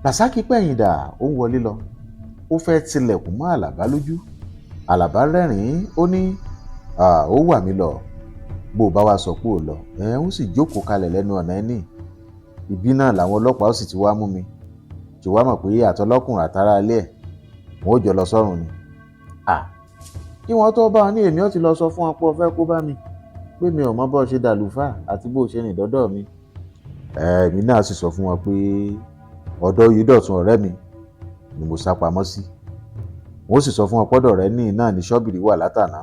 Rasaki pẹ̀yìn dà, ó ń wọlé lọ, ó fẹ́ tilẹ̀kùn mọ́ Àlàbá lójú. Àlàbá rẹ́rìn-ín, ó ní, ó wà mí lọ, bó o bá wá sọ pé ò lọ, ẹ̀ ń sì jókòó kalẹ̀ lẹ́nu ọ̀nà ẹni ibi náà làwọn ọlọ́pàá ó sì ti wá mú mi, tí wàá mọ̀ pé àtọlọ́kùnrin àtàrà ilé ẹ̀ wọn ò jọ lọ sọ́run ni. Kí wọ́n tó bá wọn ní, èmi ó ti lọ sọ fún wọn pé o fẹ́ kó bá mi, pé mi ò mọ bó ṣe dàlúfà àti bó ṣe rìn dọ́dọ̀ mi. Èmi náà sì sọ fún wọn pé ọ̀dọ̀ Oyèdọ̀tun ọ̀rẹ́ mi ni mo sá pamọ́ sí. Wọ́n sì sọ fún wọn pọ́dọ̀ rẹ ní náà ní ṣọ́bìrì wà látàná,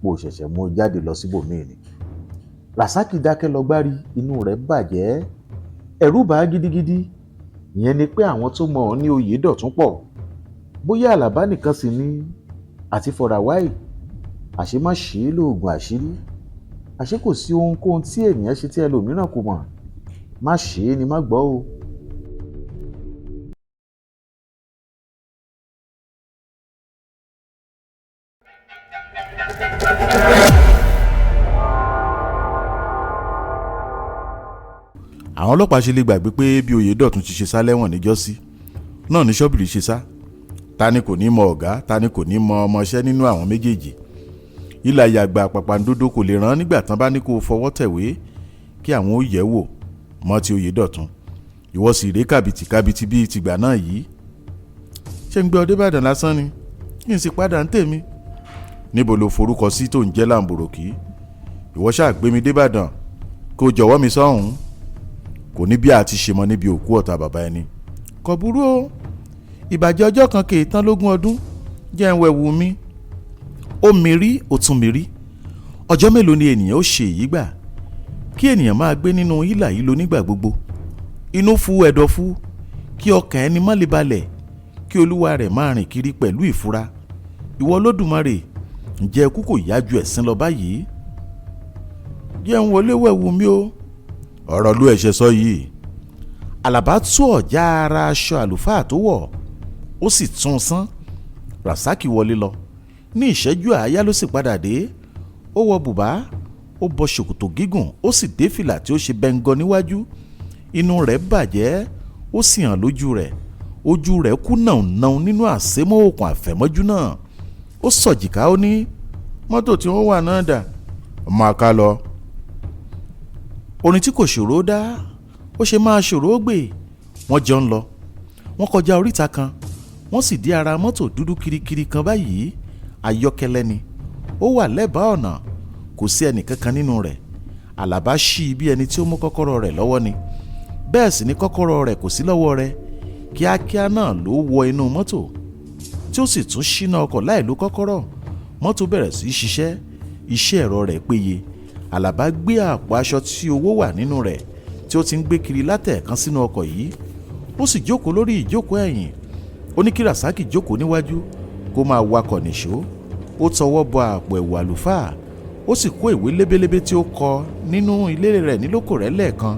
pò ṣẹ̀ṣẹ̀ mú jáde lọ síbòmíì ni. Rasaki dákẹ́ lọ gbárí, inú rẹ̀ bàjẹ́, ẹ̀rù bà á gidigidi. Ìyẹn ni pé àwọn tó mọ̀ ọ́ ní Oyèdọ̀tun pọ̀, bóyá Àlàbá nìkan sì ni àti Fọ̀ràwáì. Àṣé má ṣe é lóògùn àṣírí, àṣé kò sí ohunkóhun tí ènìyàn ṣe tí ẹlòmíràn kò mọ̀. Má ṣe é ni má gbọ́ o. Àwọn ọlọ́pàá ṣe lè gbàgbé pé bí Oyèdọ̀tun ti ṣe sá lẹ́wọ̀n níjọ́sí náà ní Ṣọ́bìrì ṣe sá. Ta ni kò ní mọ ọ̀gá, ta ni kò ní mọ ọmọọṣẹ́ nínú àwọn méjèèjì? Ìlà ìyàgbà pàpàǹdodo kò lè rán nígbà tán bá ní kó fọwọ́ tẹ̀wé kí àwọn ó yẹ̀ wò mọ́ ti Oyèdọ̀tun. Ìwọ sì rèé kàbìtì kàbìtì bíi tìgbà náà yìí. Ṣé ń gbé ọdẹ Ìbàdàn lásán ni kí n sì padà ń tèmi? Níbo lo forúkọ sí tó ń jẹ́ làǹbòròkì? Ìwọ ṣáà gbé mi débàdàn kó jọ̀wọ́ mi sọ́hùn. Kò ní bí a ti ṣe mọ níbi òkú ọ̀tá bàbá ẹni. Kò burú o, ìbàjẹ́ ọjọ́ kan kì í tán lógún ọdún, jẹ́ ń wẹ̀wù mi. Ó mi rí, ó tún mi rí. Ọjọ́ mélòó ni ènìyàn ó ṣe èyí gbà? Kí ènìyàn máa gbé nínú hílà yìí lo nígbà gbogbo. Inú fu ẹ̀dọ̀ fu, kí ọkàn ẹni má lè balẹ̀, kí olúwa rẹ̀ máa rìn kiri pẹ̀lú ìfura. Ìwọ Olódùmarè, ǹjẹ́ ikú kò yá ju ẹ̀sín lọ báyìí? Jẹ́ ń wọlé wẹ̀wù mi o. Ọ̀rọ̀ ló ẹ̀ṣẹ̀ sọ yìí. Àlàbá tú ọ̀já ara aṣọ àlùfáà tó wọ̀, ó sì tún un sán. Rasaki wọlé lọ. Ní ìṣẹ́jú àáyá ló sì padà dé. Ó wọ bùbá, ó bọ ṣòkòtò gígùn, ó sì dé fìlà tí ó ṣe bẹ́ńgọ níwájú. Inú rẹ̀ bàjẹ́, ó sì hàn lójú rẹ̀. Ojú rẹ̀ kú nàùnàùn nínú àsémọ́ òkun àfẹ̀mọ́jú náà. Ó sọ̀jìká, ó ní, mọ́tò tí wọ́n wà náà dà? Máa ká lọ. Orin tí kò ṣòro dá, ó ṣe máa ṣòro gbè. Wọ́n jọ ń lọ. Wọ́n kọjá oríta kan, wọ́n sì dé ara mọ́tò dúdú kirikiri kan báyìí. Ayọ́kẹ́lẹ́ ni, ó wà lẹ́bàá ọ̀nà, kò sí ẹnìkankan nínú rẹ̀. Àlàbá ṣí i bí ẹni tí ó mú kọ́kọ́rọ́ rẹ̀ lọ́wọ́ ni. Bẹ́ẹ̀ sì ni kọ́kọ́rọ́ rẹ̀ kò sí lọ́wọ́ rẹ̀. Kíákíá náà ló wọ inú mọ́tò, tí ó sì tún ṣínà ọkọ̀ láì lo kọ́kọ́rọ́. Mọ́tò bẹ̀rẹ̀ sí í ṣiṣẹ́, iṣẹ́ ẹ̀rọ rẹ̀ péye. Àlàbá gbé àpò aṣọ tí owó wà nínú rẹ̀ tí ó ti ń gbé kiri látẹ̀ẹ̀kan sínú ọkọ̀ yìí. Ó sì jókòó lórí ìjókòó ẹ̀yìn. Ó ní kí Rasaki jókòó níwájú kó máa wakọ̀ nìṣó. Ó tọwọ́ bọ àpò ẹ̀wù àlùfáà, ó sì kó ìwé lébélébé tí ó kọ nínú ilé rẹ̀ nílòkò rẹ̀ lẹ́ẹ̀kan.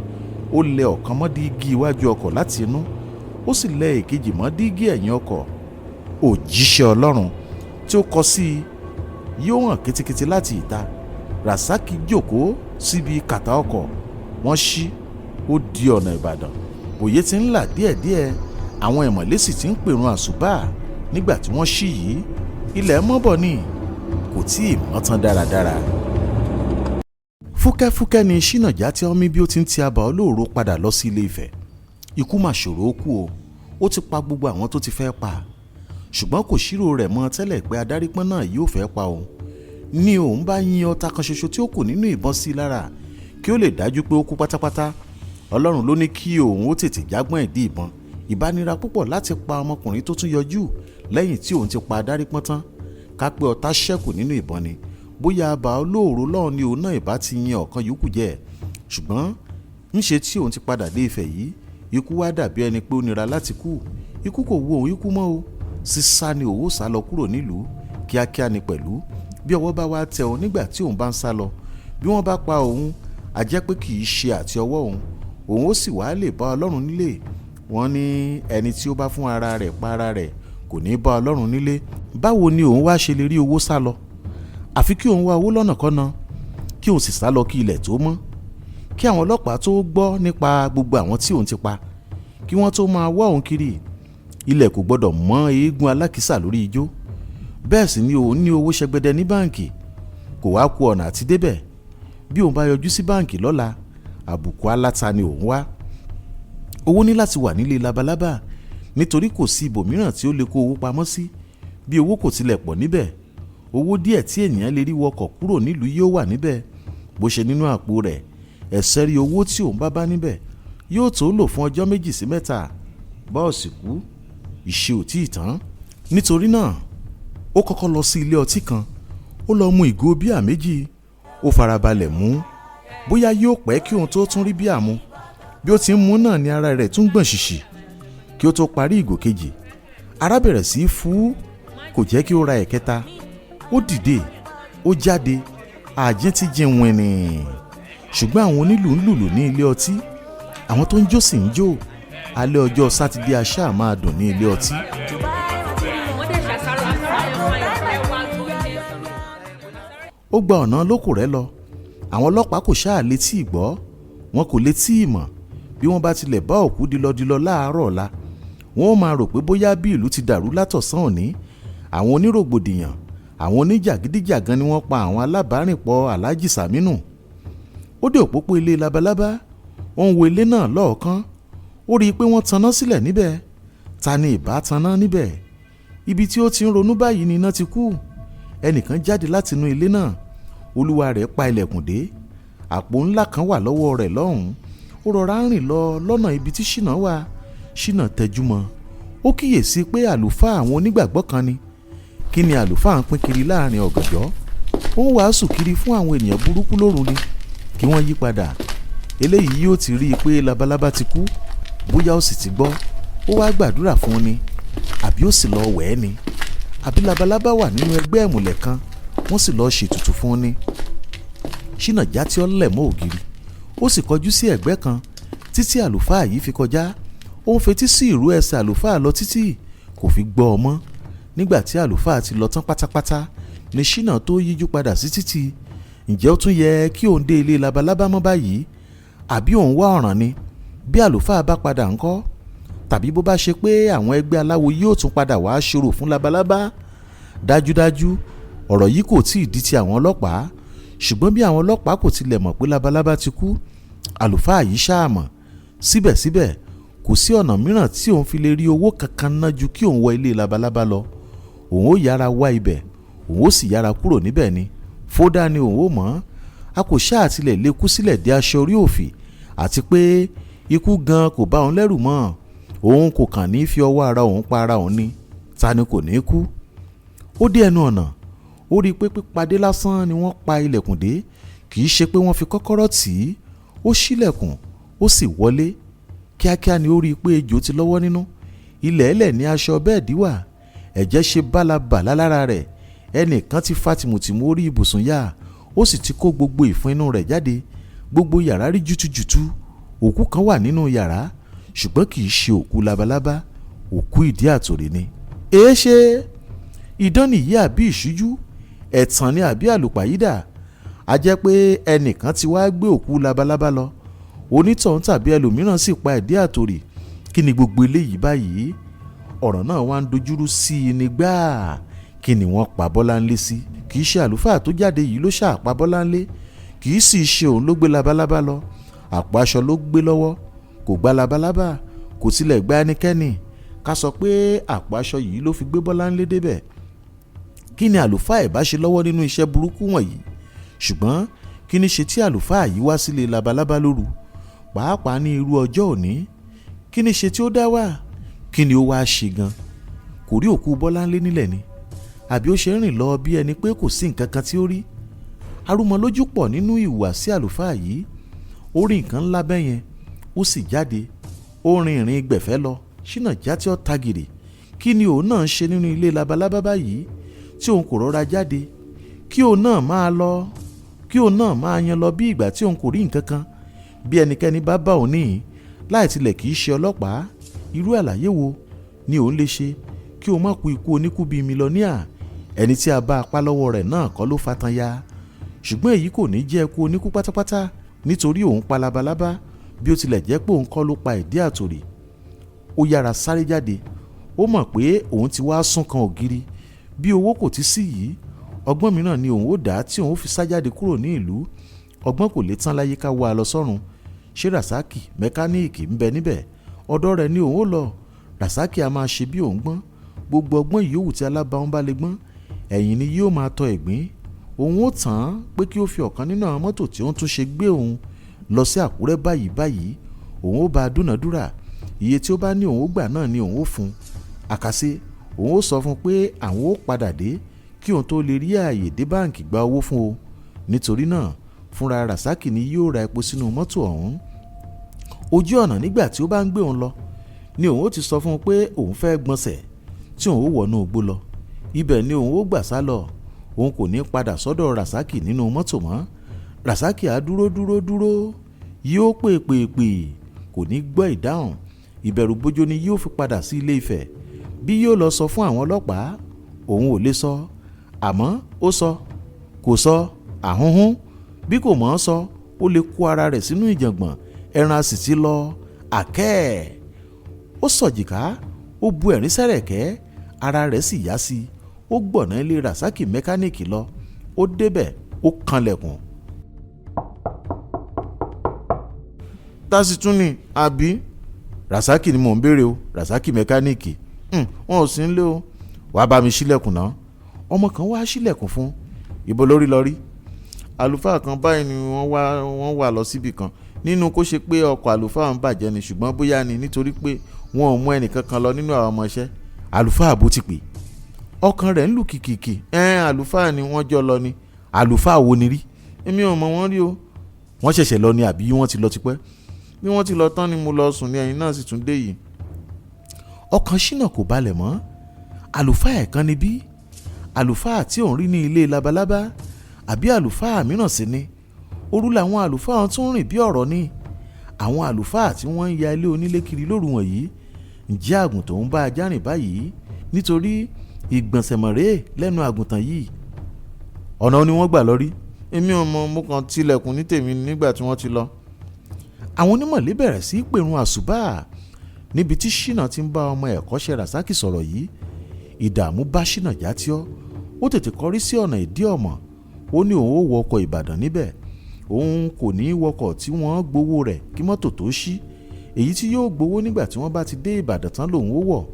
Ó lẹ ọ̀kan mọ́ dígí iwájú ọkọ̀ láti inú, ó sì lẹ èkejì mọ́ dígí ẹ̀yìn ọkọ̀. Òjíṣẹ́ Ọlọ́run tí ó kọ sí i yóò hàn ketekete láti ìta. Rasaki jókòó síbi kàtà ọkọ̀, wọ́n ṣí, ó di ọ̀nà Ìbàdàn. Òye ti ń là díẹ̀díẹ̀, àwọn ìmọ̀lé sì ti ń pèrun àsùbá nígbà tí wọ́n ṣí yìí. Ilẹ̀ mọ́bọ̀ ni, kò tí ì mọ́ tán dáradára. Fúkẹ́fúkẹ́ ni Ṣínàjá tí ó mí bí ó ti ń ti abà olóòró padà lọ sí Ilé Ifẹ̀. Ikú mà ṣòro ó kú o, ó ti pa gbogbo àwọn tó ti fẹ́ pa. Ṣùgbọ́n kò ṣírò rẹ̀ mọ́ tẹ́lẹ̀ pé adarípọ́n náà yóò fẹ́ pa òun. Ní òun bá yin ọta kan ṣoṣo tí ó kù nínú ìbọn sí i lára kí ó lè dájú pé ó kú pátápátá. Ọlọ́run ló ní kí òun ó tètè jágbọ́n ìdí ìbọn. Ìbánira púpọ̀ láti pa ọmọkùnrin tó tún yọjú lẹ́yìn tí òun ti pa adarípọ́n tán. Ká pé ọta ṣẹ́kù nínú ìbọn ni, bóyá abà olóòró lọ́hùn ni òun náà ìbá ti yin ọ̀kan yòókù jẹ́. Ṣùgbọ́n ńṣe tí òun ti padà dé Ifẹ̀ yìí, ikú wá dàbí ẹni pé ó nira láti kú. Ikú kò wo òun ikú mọ́ o. Sísá ni òun ó sá lọ kúrò nílùú kíákíá ni pẹ̀lú. Bí ọwọ́ bá wá tẹ òun nígbà tí òun bá ń sá lọ, bí wọ́n bá pa òun, a jẹ́ pé kì í ṣe àti ọwọ́ òun. Òun ó sì wá lè bá Ọlọ́run nílé. Wọ́n ní ẹni tí ó bá fún ara rẹ̀ pa ara rẹ̀ kò ní bá Ọlọ́run nílé. Báwo ni òun wá ṣe lè rí owó sá lọ? Àfi kí òun wá owó lọ́nàkọ́nà, kí òun sì sá lọ kí ilẹ̀ tó mọ́, kí àwọn ọlọ́pàá tó gbọ́ nípa gbogbo àwọn tí òun ti pa, Kí wọ́n tó máa wá òun kiri, ilẹ̀ kò gbọ́dọ̀ mọ́ eégún alákìísà lórí ijó. Bẹ́ẹ̀ sì ni òun ní owó ṣẹgbẹdẹ ní báǹkì, kò wá ku ọ̀nà àti débẹ̀. Bí òun bá yọjú sí báǹkì lọ́la, àbùkù aláta ni òun wá. Owó ní láti wà nílé labalábá, nítorí kò sí ibòmíràn tí ó lè kó owó pamọ́ sí. Bí owó kò tilẹ̀ pọ̀ níbẹ̀, owó díẹ̀ tí ènìyàn lè rí wọkọ̀ kúrò nílùú yóò wà níbẹ̀. Bó ṣe nínú àpò rẹ̀, ẹ̀sẹ̀ rí owó tí òun bá bá níbẹ̀ yóò tó lò fún ọjọ́ 2 sí 3. Bọ́ọ̀sì kú, ìṣe ò tí ì tán. Nítorí náà ó kọ́kọ́ lọ sí ilé ọtí kan, ó lọ mu ìgò bíà 2. Ó farabalẹ̀ mú, bóyá yóò pẹ́ kí òun tó tún rí bíà mu. Bí ó ti ń mu náà ni ara rẹ̀ tún gbọ̀n ṣìṣì. Kí ó tó parí ìgò kejì, ara bẹ̀rẹ̀ sí í fú, kò jẹ́ kí ó ra ẹ̀kẹta. Ó dìde, ó jáde, àjín ti jìn wìnì. Ṣùgbọ́n àwọn onílù ń lùlù ní ilé ọtí, àwọn tó ń jó sì ń jó. Alẹ́ ọjọ́ Sátidé aṣáà máa dùn ní ilé ọtí. Ó gba ọ̀nà lóko rẹ̀ lọ. Àwọn ọlọ́pàá kò ṣáà létí ìgbọ́, wọn kò létí ìmọ̀. Bí wọ́n bá tilẹ̀ bá òkú dilọ́dilọ́ láàárọ̀ ọ̀la, wọ́n ó máa rò pé bóyá bí ìlú ti dàrú látọ̀sán òní, àwọn onírògbòdìyàn, àwọn oníjàgídíjàgan ni wọ́n pa àwọn alábàárìnpọ̀ Alhaji Saminu. Ó dé òpópó ilé labalábá, ó ń wo ilé náà lọ́ọ̀kan. Ó rí i pé wọ́n taná sílẹ̀ níbẹ̀. Ta ni ìbá taná níbẹ̀? Ibi tí ó ti ń ronú báyìí ni iná ti kú. Ẹnìkan jáde látinú ilé náà. Olúwa rẹ̀ pa ilẹ̀kùn dé. Àpò ńlá kan wà lọ́wọ́ rẹ̀ lọ́hùn-ún. Ó rọra ń rìn lọ lọ́nà ibi tí Ṣínà wà. Ṣínà tẹjúmọ́. Ó kíyèsí pé àlùfáà àwọn onígbàgbọ́ kan ni. Kí ni àlùfáà ń pín kiri láàrin ọ̀gànjọ́? Ó ń wàásù kiri fún àwọn ènìyàn burúkú lóru ni kí wọ́n yí padà. Eléyìí yóò ti rí i pé labalábá ti kú, bóyá ó sì ti gbọ́. Ó wá gbàdúrà fún un ni, àbí ó sì lọ wẹ̀ ẹ́ ni, àbí labalábá wà nínú ẹgbẹ́ ìmùlẹ̀ kan, wọ́n sì lọ ṣètùtù fún un ni. Ṣínà já tí ó lẹ̀ mọ́ ògiri, ó sì kọjú sí ẹ̀gbẹ́ kan títí àlùfáà yìí fi kọjá. Ó ń fetí sí ìró ẹsẹ̀ àlùfáà lọ títí kò fi gbọ́ ọ mọ́. Nígbà tí àlùfáà ti lọ tán pátápátá ni Ṣínà tó yíjú padà sí títì. Ǹjẹ́ ó tún yẹ kí òun dé ilé labalábá mọ́ báyìí? Àbí òun wá ọ̀ràn ni? Bí àlùfáà bá padà ńkọ́? Tàbí bó bá ṣe pé àwọn ẹgbẹ́ aláwo yóò tún padà wá ṣòro fún labalábá? Dájúdájú ọ̀rọ̀ yìí kò tíì di ti àwọn ọlọ́pàá. Ṣùgbọ́n bí àwọn ọlọ́pàá kò tilẹ̀ mọ̀ pé labalábá ti kú, àlùfáà yìí ṣáà mọ̀. Síbẹ̀síbẹ̀ kò sí ọ̀nà mìíràn tí òun fi lè rí owó kankan ná ju kí òun wọ ilé labalábá lọ. Òun ó yára wá ibẹ̀, òun ó sì yára kúrò níbẹ̀ ni. Fódà ni òun ó mọ̀. A kò ṣáà tilẹ̀ lè kú sílẹ̀ dé aṣọ orí òfì, àti pé ikú gan kò bá òun lẹ́rù mọ́. Òun kò kàn ní fi ọwọ́ ara òun pa ara òun ni. Ta ni kò ní kú? Ó dé ẹnu ọ̀nà, ó rí i pé pípadé lásán ni wọ́n pa ilẹ̀kùn dé, kì í ṣe pé wọ́n fi kọ́kọ́rọ́ tì í. Ó ṣílẹ̀kùn, ó sì wọlé. Kíákíá ni ó rí i pé ejò ti lọ́wọ́ nínú. Ilẹ̀ ẹlẹ̀ ní aṣọ bẹ́ẹ̀dì wà. Ẹ̀jẹ̀ ṣe bálabàlá lára rẹ̀. Ẹnìkan ti fa tìmùtìmù orí ibùsùn yá, ó sì ti kó gbogbo ìfun inú rẹ̀ jáde. Gbogbo yàrá rí jútùjùtù. Òkú kan wà nínú yàrá, ṣùgbọ́n kì í ṣe òkú labalábá, òkú ìdí àtòrè ni. Èé ṣe idán nìyí àbí ìṣújú? Ẹ̀tàn ni àbí àlùpàyídà? A jẹ́ pé ẹnìkan ti wá gbé òkú labalábá lọ. Onítọ̀hún tàbí ẹlòmíràn sì pa ìdí àtòrè. Kí ni gbogbo eléyìí báyìí? Ọ̀rọ̀ náà wá ń dojúrú sí i ní gbáà. Kí ni wọ́n pa Bọ́láńlé sí? Kì í ṣe àlùfáà tó jáde yìí ló ṣàpá Bọ́láńlé, kì í sì ṣe òun ló gbé labalábá lọ. Àpò aṣọ ló gbé lọ́wọ́, kò gba labalábá, kò tilẹ̀ gba ẹnikẹ́ni. Ká sọ pé àpò aṣọ yìí ló fi gbé Bọ́láńlé débẹ̀. Kí ni àlùfáà ẹ̀ bá ṣe lọ́wọ́ nínú iṣẹ́ burúkú wọ̀nyí? Ṣùgbọ́n kí ni ṣe tí àlùfáà yìí wá sílé labalábá lóru, pàápàá ní irú ọjọ́ òní? Kí ni ṣe tí ó dá wà? Kí ni ó wá ṣe gan? Kò rí òkú Bọ́láńlé nílẹ̀ ni? Àbí ó ṣe ń rìn lọ bí ẹni pé kò sí nǹkan kan tí ó rí? Arúmọlójú pọ̀ nínú ìhùwàsí àlùfáà yìí. Ó rí nǹkan ńlá bẹ́yẹn, ó sì jáde, ó rin ìrìn gbẹ̀fẹ́ lọ. Ṣínà já tí ó tagìrì. Kí ni òun náà ń ṣe nínú ilé labalábá báyìí tí òun kò rọra jáde? Kí òun náà máa lọ, kí òun náà máa yan lọ bí ìgbà tí òun kò rí nǹkan kan. Bí ẹnikẹ́ni bá bá òun níhìn, láì tilẹ̀ kì í ṣe ọlọ́pàá, irú àlàyé wo ni òun lè ṣe kí òun má kú ikú oníkú bíi mílíọ̀nìà? Ẹni tí a bá apá lọ́wọ́ rẹ̀ náà kọ́ ló fatan ya. Ṣùgbọ́n èyí kò ní jẹ́ ikú oníkú pátápátá, nítorí òun pa labalábá, bí ó tilẹ̀ jẹ́ pé òun kọ́ ló pa ìdí àtòrì. Ó yára sáré jáde. Ó mọ̀ pé òun ti wá sún kan ògiri. Bí owó kò ti sí yìí, ọgbọ́n mìíràn ni òun ó dá tí òun fi sá jáde kúrò ní ìlú. Ọgbọ́n kò lè tán láyé ká wá a lọ sọ́run. Ṣé Rasaki mẹkáníìkì ń bẹ níbẹ̀? Ọ̀dọ̀ rẹ̀ ni òun ó lọ. Rasaki a máa ṣe bí òun gbọ́n. Gbogbo ọgbọ́n ìyówù tí alábàáhùn bá lè gbọ́n, ẹ̀yìn ni yóò máa tọ ìgbín. Òun ó tàn án pé kí ó fi ọ̀kan nínú àwọn mọ́tò tí ó ń tún ṣe gbé òun lọ sí Àkúrẹ́ báyìí báyìí. Òun ó bá a dúnàádúrà. Iye tí ó bá ní òun ó gbà náà ni òun ó fún un. Àkàsé òun ó sọ fún un pé àwọn ó padà dé kí òun tó lè rí ààyè dé báǹkì gba owó fún o. Nítorí náà fúnra Rasaki ni yóò ra epo sínú mọ́tò ọ̀hún. Ojú ọ̀nà nígbà tí ó bá ń gbé òun lọ ni òun ó ti sọ fún un pé òun fẹ́ gbọ̀nsẹ̀ tí òun ó wọnú igbó lọ. Ibẹ̀ ni òun ó gbà sá lọ. Òun kò ní padà sọ́dọ̀ Rasaki nínú mọ́tò mọ́. Rasaki á dúró dúró dúró, yóò pè pè pè, kò ní gbọ́ ìdáhùn. Ìbẹ̀rù bojo ni yóò fi padà sí Ilé Ifẹ̀. Bí yóò lọ sọ fún àwọn ọlọ́pàá, òun ò lè sọ. Àmọ́ ó sọ, kò sọ, àhúnhún. Bí kò mọ̀ ọ́n sọ, ó lè kó ara rẹ̀ sínú ìjàngbọ̀n. Ẹran a sì ti lọ àkẹ́. Ó sọ̀jìká, ó bu ẹ̀rín sẹ́rẹ̀kẹ́, ara rẹ̀ sì yá sí i. Ó gbọ̀nà ilé Rasaki mẹkáníìkì lọ. Ó débẹ̀, ó kanlẹ̀kùn. Tásì tún ni àbí? Rasaki ni mò ń béèrè o, Rasaki mẹkáníìkì. Wọn ò sí nílé o. Wàá bá mi ṣílẹ̀kùn náà. Ọmọ kan wá ṣílẹ̀kùn fún. Ibo lórí lọ rí? Àlùfáà kan báyìí ni wọ́n wà lọ síbì kan. Nínú kó ṣe pé ọkọ̀ àlùfáà ń bàjẹ́ ni, ṣùgbọ́n bóyá ni nítorí pé wọn ò mú ẹnìkankan lọ nínú àwọn ọmọọṣẹ́. Àlùfáà bó ti pè. Ọkàn rẹ̀ ń lù kìkìkì. Àlùfáà ni wọ́n jọ lọ ni. Àlùfáà wo ni rí? Èmi ò mọ̀ wọ́n rí o. Wọ́n ṣẹ̀ṣẹ̀ lọ ni àbí wọ́n ti lọ tipẹ́? Bí wọ́n ti lọ tán ni mo lọ sùn ní ẹ̀yìn náà sì tún dé yìí. Ọkàn Ṣínà kò balẹ̀ mọ́. Àlùfáà ẹ̀kan ni bí? Àlùfáà tí òun rí ní ilé labalábá àbí àlùfáà mìíràn sì ni? Òru làwọn àlùfáà tún rìn bí ọ̀rọ̀ ni. Àwọn àlùfáà tí wọ́n ń ya ilé onílé kiri lóru wọ̀nyí, ǹjẹ́ àgùntàn ń bá ajá rìn báyìí? Nítorí ìgbọ̀nsẹ̀mọ̀rẹ́ lẹ́nu àgùntàn yìí. Ọ̀nà ni wọ́n gbà lọ rí. Èmi ò mọ̀, mo kàn tilẹ̀kùn ní tèmi nígbà tí wọ́n ti lọ. Àwọn onímọ̀lé bẹ̀rẹ̀ sí í pèrun àsùbá níbi tí Ṣínà ti ń bá ọmọ ẹ̀kọ́ṣẹ́ Rasaki sọ̀rọ̀ yìí. Ìdààmú bá Ṣínà Játíọ́. Ó tètè kọrí sí ọ̀nà Ìdí Ọ̀mọ̀. Ó ní òun ó wọkọ̀ Ìbàdàn níbẹ̀. Òun kò ní wọkọ̀ tí wọ́n gbowó rẹ̀ kí mọ́tò tó ṣí. Èyí tí yóò gbowó nígbà tí wọ́n bá ti dé Ìbàdàn tán lòun ó wọ̀.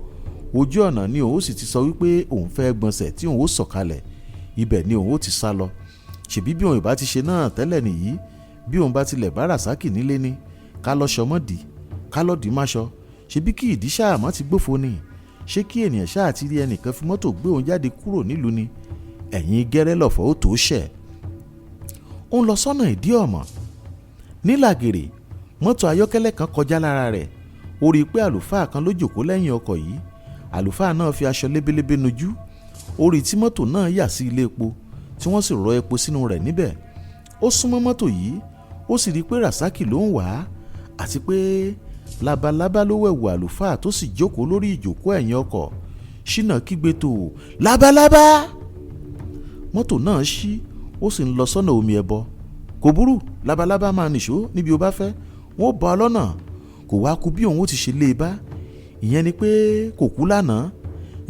Ojú ọ̀nà ni òun sì ti sọ wípé òun fẹ́ gbọ̀nsẹ̀ tí òun ó sọ̀kalẹ̀. Ibẹ̀ ni òun ó ti sá lọ. Ṣèbí bí òun ìbá ti ṣe náà tẹ́lẹ̀ nìyí, bí òun bá tilẹ̀ bá Rasaki nílé ni, ká lọ ṣọmọ́dì, ká lọ dì máṣọ. Ṣèbí kí ìdí ṣáà mọ́ ti gbófo ni? Ṣé kí ènìyàn ṣáà ti rí ẹnìkan fi mọ́tò gbé òun jáde kúrò nílùú ni? Ẹ̀yìn gẹ́rẹ́ lọ̀fọ̀ ó tó ṣẹ̀. Ó ń lọ sọ́nà Ìdí Ọ̀mọ̀. Nílàgèrè, mọ́tò ayọ́kẹ́lẹ́ kan kọjá lára rẹ̀. Ó rí i pé àlùfáà kan ló jókòó lẹ́yìn ọkọ̀ yìí. Àlùfáà náà fi aṣọ lébélébé nujú. Ó rí i tí mọ́tò náà yà sí ilé epo tí wọ́n sì rọ epo sínú rẹ̀ níbẹ̀. Ó súnmọ́ mọ́tò yìí, ó sì rí i pé Rasaki ló ń wà á, àti pé labalábá ló wẹ̀wù àlùfáà tó sì jókòó lórí ìjókòó ẹ̀yìn ọkọ̀. Ṣínà kígbe tó, labalábá! Mọ́tò náà ṣí, ó sì ń lọ sọ́nà omi ẹbọ. Kò burú, labalábá máa nìṣó níbi ó bá fẹ́, wọ́n ó bá ọ lọ́nà. Kò wá kú bí òun ó ti ṣe lé e bá. Ìyẹn ni pé kò kú lánàá.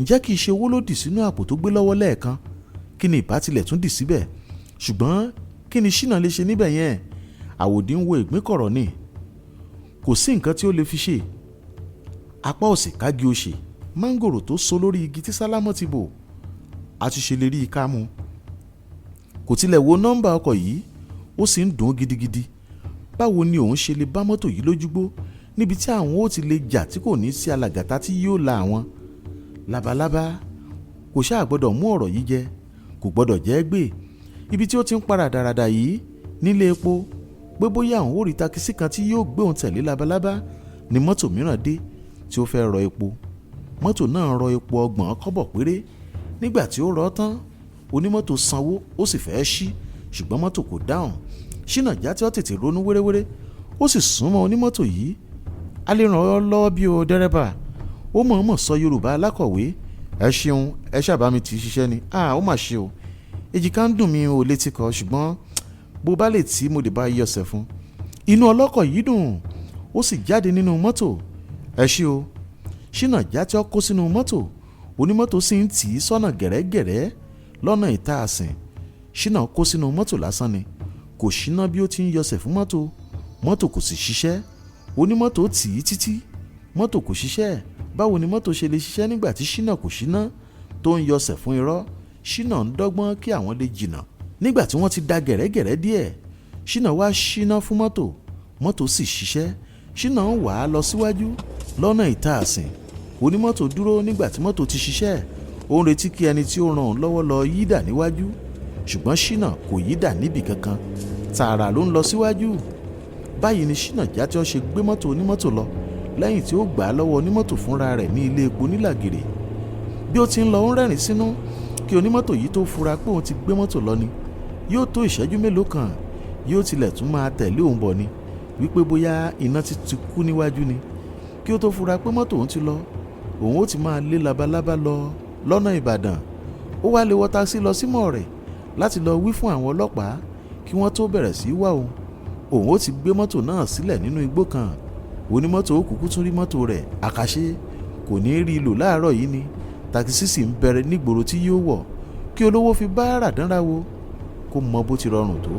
Ǹjẹ́ kìí ṣe owó ló dì sínú àpò tó gbé lọ́wọ́ lẹ́ẹ̀kan? Kí ni ìbá tilẹ̀ tún dì síbẹ̀? Ṣùgbọ́n kí ni Ṣínà lè ṣe níbẹ̀ yẹn? Àwòdì ń wo ìgbín kọ̀rọ̀ ni. Kò sí nǹkan tí ó lè fi ṣe. Apá òsì kági òṣè, máńgòrò tó so lórí igi tí Sálámọ́ ti bò. A ti ṣe lè rí i ká mu. Kò tilẹ̀ wo nọ́mbà ọkọ̀ yìí, ó sì ń dùn gidigidi. Báwo ni òun ṣe lè bá mọ́tò yìí lójúgbó níbi tí àwọn ó ti lè jà tí kò ní sí alàgàtà tí yóò la àwọn? Labalábá kò ṣáà gbọ́dọ̀ mú ọ̀rọ̀ yìí jẹ, kò gbọ́dọ̀ jẹ́ gbé. Ibi tí ó ti ń para dáradá yìí nílé epo pé bóyá òun ó rí takisí kan tí yóò gbé òun tẹ̀lé labalábá ni mọ́tò mìíràn dé tí ó fẹ́ rọ epo. Mọ́tò náà rọ epo 30 kọ́bọ̀ péré. Nígbà tí ó rọ tán, onímọ́tò sanwó, ó sì fẹ́ ṣí, ṣùgbọ́n mọ́tò kò dáhùn. Ṣínà Játíọ́ tètè ronú wéréwéré, ó sì súnmọ́ onímọ́tò yìí. A lè ràn ọ́ lọ́wọ́ bí o dẹ́rẹ́bà. Ó mọ̀ọ́mọ̀ sọ Yorùbá alákọ̀wé. Ẹ ṣeun, ẹ ṣàbá mi tì í ṣiṣẹ́ ni. Ó mà ṣe o. Èjìká ń dùn mí ò létí kọ, ṣùgbọ́n bó bá lè tí mo lè bá yọ̀sẹ̀ fún. Inú ọlọ́kọ̀ yìí dùn, ó sì jáde nínú mọ́tò. Ẹ ṣé o. Ṣínà Játìọ́ kó sínú mọ́tò, onímọ́tò sì ń tì í sọ́nà gẹ̀rẹ́gẹ̀rẹ́ lọ́nà ìta àsìn. Ṣínà kó sínú mọ́tò lásán ni, kò ṣíná bí ó ti ń yọsẹ̀ fún mọ́tò, mọ́tò kò sì ṣiṣẹ́. Onímọ́tò tì í títí, mọ́tò kò ṣiṣẹ́. Báwo ni mọ́tò ṣe lè ṣiṣẹ́ nígbà tí Ṣínà kò ṣíná tó ń yọsẹ̀ fún irọ́? Ṣínà ń dọ́gbọ́n kí àwọn lè jìnnà. Nígbà tí wọ́n ti da gẹ̀rẹ́gẹ̀rẹ́ díẹ̀, Ṣínà wá ṣíná fún mọ́tò, mọ́tò sì ṣiṣẹ́. Ṣínà ń wà á lọ síwájú lọ́nà ìta àsìn. Onímọ́tò dúró nígbà tí mọ́tò ti ṣiṣẹ́. Ó ń retí kí ẹni tí ó ràn òun lọ́wọ́ lọ yídà níwájú, ṣùgbọ́n Ṣínà kò yídà níbì kankan, tààrà ló ń lọ síwájú. Báyìí ni Ṣínà Játìọ́ ṣe gbé mọ́tò onímọ́tò lọ lẹ́yìn tí ó gbà á lọ́wọ́ onímọ́tò fúnra rẹ̀ ní ilé epo nílàgèrè. Bí ó ti ń lọ, ó ń rẹ́rìn sínú. Kí onímọ́tò yìí tó fura pé òun ti gbé mọ́tò lọ ni yóò tó ìṣẹ́jú mélòó kan, yóò tilẹ̀ tún máa tẹ̀lé òun bọ̀ ni, wípé bóyá iná ti ti kú níwájú ni. Kí ó tó fura pé mọ́tò òun ti lọ, òun ó ti máa lé labalábá lọ lọ́nà Ìbàdàn. Ó wá lè wọ takisí lọ símọ̀ rẹ̀ láti lọ wí fún àwọn ọlọ́pàá kí wọ́n tó bẹ̀rẹ̀ sí í wá òun. Òun ó ti gbé mọ́tò náà sílẹ̀ nínú igbó kan. Onímọ́tò ó kúkú tún rí mọ́tò rẹ̀ àkàṣe, kò ní rí i lò láàárọ̀ yìí ni. Takisí sì ń bẹ̀rẹ̀ nígboro tí yóò wọ̀ kí olówó fi bá ràdánra wo kó mọ bó ti rọrùn tó.